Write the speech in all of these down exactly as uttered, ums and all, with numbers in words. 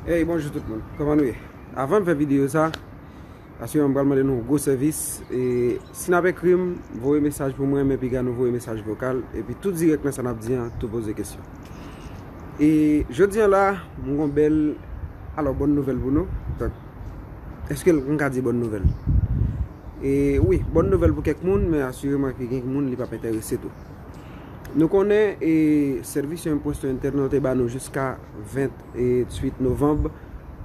Hey, bonjou tout moun. Kòman nou ye? Avan m fè videyo sa, asire m pral mande nou yon gwo sèvis. E si n ap ekri m, voye mesaj pou mwen, men piga nou voye mesaj vokal. Epi tou dirèk nan sa n ap di an, tou poze kesyon. E jodi an la, m gon bèl, alò, bòn nouvèl pou nou. Donk, èske m ka di bòn nouvèl? E wi, bòn nouvèl pou kèk moun, men asireman ke gen moun li p ap enterese tou. Nou konnen e sèvis yo enpòs entèn yo te ba nou jiska venntuit novanm,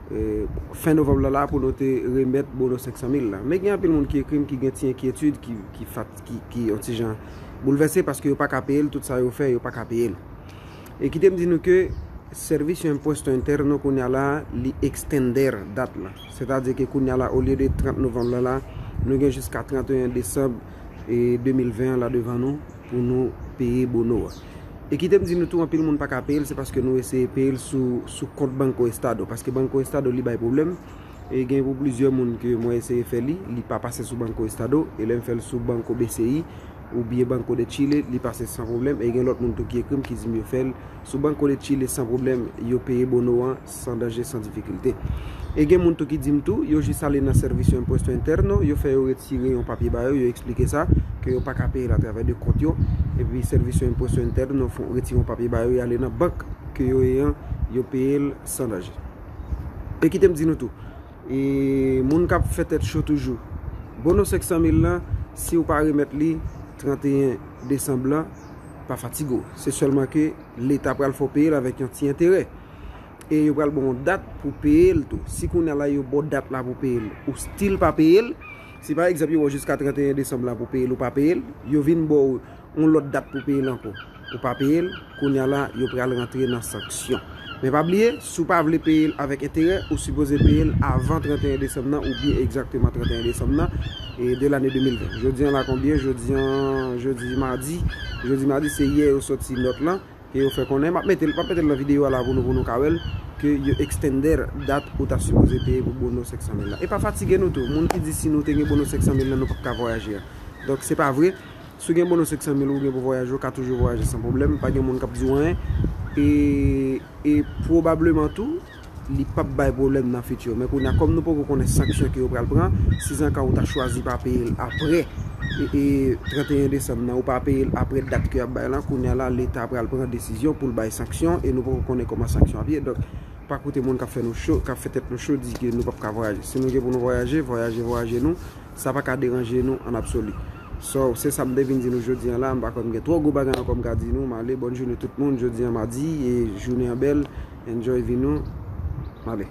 e, fen novanm la la pou nou te remèt bono senk san mil la. Men gen anpil moun ki ekri m ki gen ti enkyetid, ki, ki, fat, ki, ki yon ti jan boulvèse paske yo pa ka peye l, tout sa yo fè, yo pa ka peye l. E kite m di nou ke sèvis yo enpòs entèn yo kounye a la, li extender dat la. Sètadi ke kounye a la, olye de trant novanm la la, nou gen jiska trant et un desanm e de mil ven an la devan nou pou nou peye bono a. E kite m di nou tou, anpil moun pa ka peye l, se paske nou eseye peye l sou, sou kont Banco Estado, paske Banco Estado li bay pwoblèm. E gen pou plizyè moun ke mwen eseye fè li, li pa pase sou Banco Estado, e lè m fè l sou Banco B C I oubyen Banco de Chile, li pase san pwoblèm, e gen lòt moun tou ki ekri m ki di m yo fè l sou Banco de Chile san pwoblèm, yo peye bono an san danje, san difikilte. E gen moun tou ki di m tou, yo jis ale nan sèvis yo enpòs entèn yo, yo fè yo retire yon papye ba yo, yo eksplike sa, ke yo pa ka peye l atravè de kont yo, epi sèvis yo enpòs entèn yo fon retire yon papye ba yo, y ale nan bank ke yo ye an, yo peye l san danje. E kite m di nou tou, e moun k ap fè tèt cho toujou, bono senk san mil lan, si w pa remèt li trant et un desanm lan, pa fatige w. Se sèlman ke Leta pral fè w peye l avèk yon ti enterè. E yo pral ba w yon dat pou peye l tou. Si kounye a la yo ba w dat la pou peye l, ou still pa peye l, si pa egzanp yo ba w jiska trant et un desanm la pou peye l, ou pa peye l, yo vin ba w yon lòt dat pou peye l ankò, ou pa peye l, kounye a la yo pral rantre nan sanksyon. Men pa bliye, si w pa vle peye l avèk enterè, ou sipoze peye l avan trant et un desanm nan oubyen egzakteman trant et un desanm nan e de lane de mil ven. Jodi an la konbyen? Jodi an, jodi madi. Jodi madi se yè yo sòti nòt lan. Ke yo fè konnen, m ap mete l, m ap mete l nan videyo a la pou nou, pou nou ka wè l, ke yo extender dat ou ta sipoze peye pou bono senk san mil la. E pa fatige nou tou, moun ki di si nou te gen bono senk san mil la, nou p ap ka vwayaje a. Donk, se pa vre. Si w gen bono senk san mil ou gen pou vwayaje, ou ka toujou vwayaje san pwoblèm, pa gen moun k ap di w anyen. E, e pwobableman tou, li p ap bay pwoblèm nan fiti. Men kounye a, kòm nou poko konnen sanksyon ke yo pral pran, si zanka ou ta chwazi pa peye l apre e, e trant et un desanm nan, ou pa peye l apre dat ke y ap bay lan, kounye a la, Leta pral pran desizyon pou l bay sanksyon, e nou poko konnen kòman sanksyon ap ye. Donk, pa koute moun k ap fè nou cho, k ap fè tèt nou cho, di ke nou p ap ka vwayaje. Si nou gen pou nou vwayaje, vwayaje, vwayaje nou. Sa pa ka deranje nou an absoli. So, se sa m te vin di nou jodi an la, m pa kwè m gen twò gwo bagay ankò m ka di nou, m ale, bòn jounen tout moun, jodi an madi, e jounen an bèl, enjoy vi nou, m ale.